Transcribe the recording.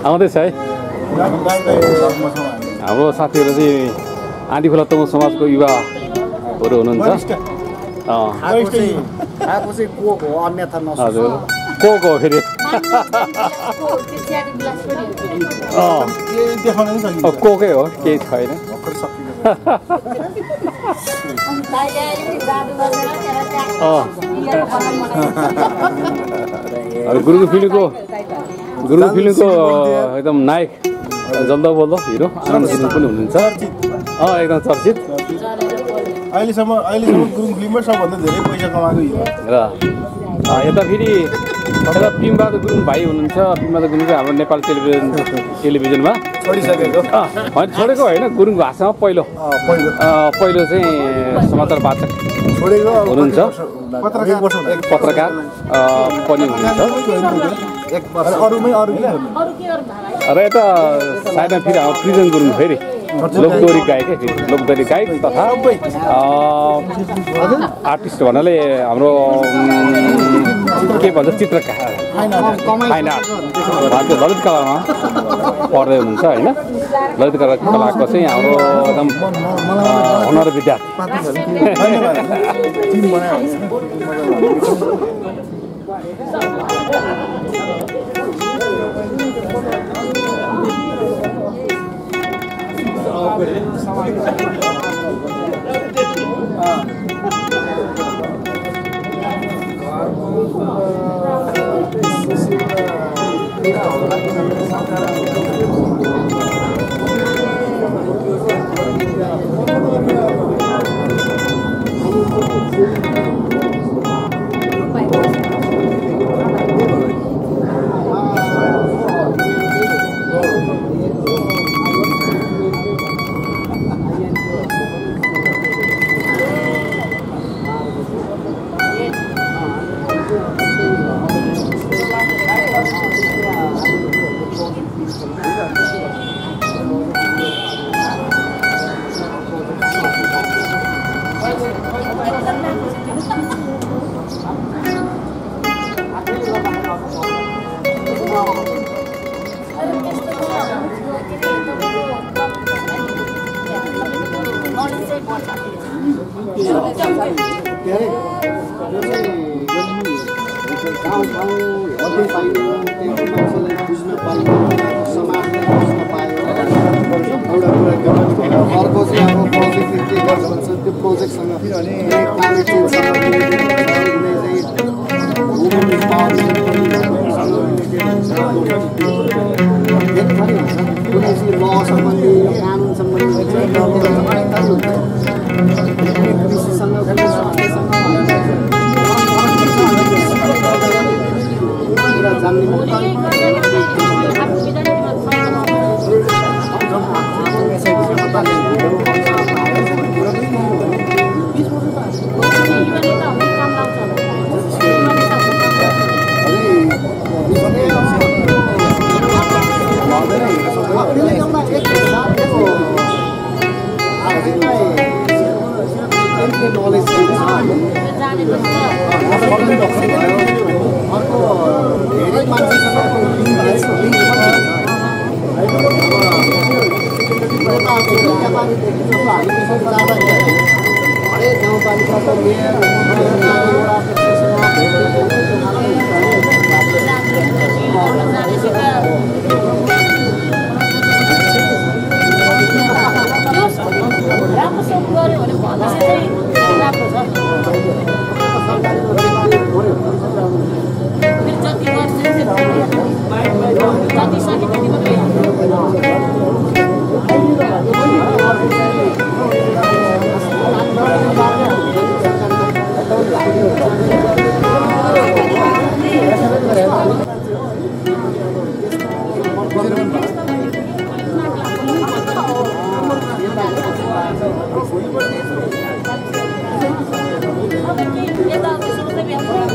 आउँदैछ है हाम्रो साथीहरू चाहिँ आँधी खोला तमु समाजको युवाहरू हुनुहुन्छ हजुर को फेरि कोकै हो केही छैन गुरुङ फिल्मको एकदम नायक जल्दो बोल्दो हिरो आनन्द सिंह पनि हुनुहुन्छ एकदम चर्चित अहिलेसम्म गुरुङ फिल्ममा सबभन्दा धेरै पैसा कमाएको हिरो र यता फेरि यता पिमबहादुर गुरुङ भाइ हुनुहुन्छ पिमबहादुर गुरुङ चाहिँ हाम्रो नेपाल टेलिभिजनमा छोडिसकेको छोडेको होइन गुरुङ भाषामा पहिलो चाहिँ समाचार वाचक हुनुहुन्छ पत्रकार पनि हुनुहुन्छ र यता साइडमा फेरि हाम्रो प्रिजन गुरुङ फेरि लोकदोरी गायक तथा आर्टिस्ट भन्नाले हाम्रो के भन्छ चित्रकार फाइन आर्ट भारतीय ललित कलामा पढ्दै हुनुहुन्छ होइन ललित कलाको चाहिँ हाम्रो एकदम हुनर विद्यार्थी Kita